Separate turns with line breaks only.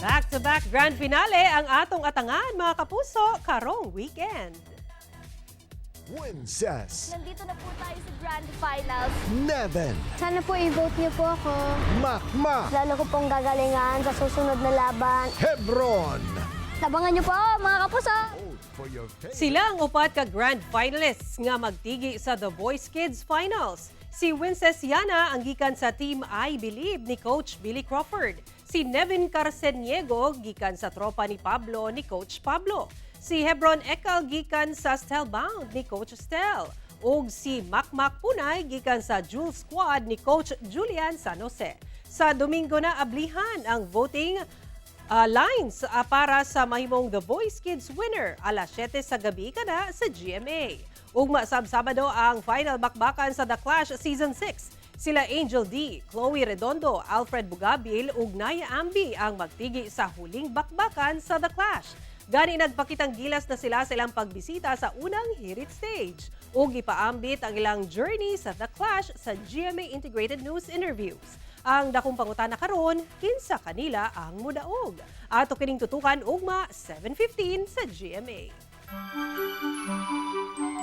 Back-to-back grand finale ang atong atangan, mga kapuso, karong weekend.
Wences,
Nandito na po tayo sa Grand Finals.
Nevin,
Sana po i-vote niyo po ako.
Makmak,
Lalo ko pong gagalingan sa susunod na laban.
Hebron.
Abangan niyo po ako, mga kapuso!
Vote for your favorite.
Sila ang upat ka grand finalists nga magtigi sa The Voice Kids Finals. Si Wences Yana ang gikan sa Team I Believe ni Coach Billy Crawford. Si Nevin Carceniego gikan sa Tropa ni Pablo ni Coach Pablo. Si Hebron Ekal gikan sa Stellbound ni Coach Stel. Ug si Makmak Punay gikan sa Jewel Squad ni Coach Julian San Jose. Sa Domingo na ablihan ang voting lines para sa mahimong The Voice Kids winner, alas 7 sa gabi kana sa GMA. Ugma sab Sabado ang final bakbakan sa The Clash Season 6. Sila Angel Dee, Chloe Redondo, Alfred Bugabil ug Naya Ambi ang magtigi sa huling bakbakan sa The Clash. Gani nagpakitang gilas na sila sa ilang pagbisita sa unang hirit stage ug ipaambit ang ilang journey sa The Clash sa GMA Integrated News interviews. Ang dakong pangutana karon, kinsa kanila ang mudaog? Ato kining tutukan ugma 7:15 sa GMA.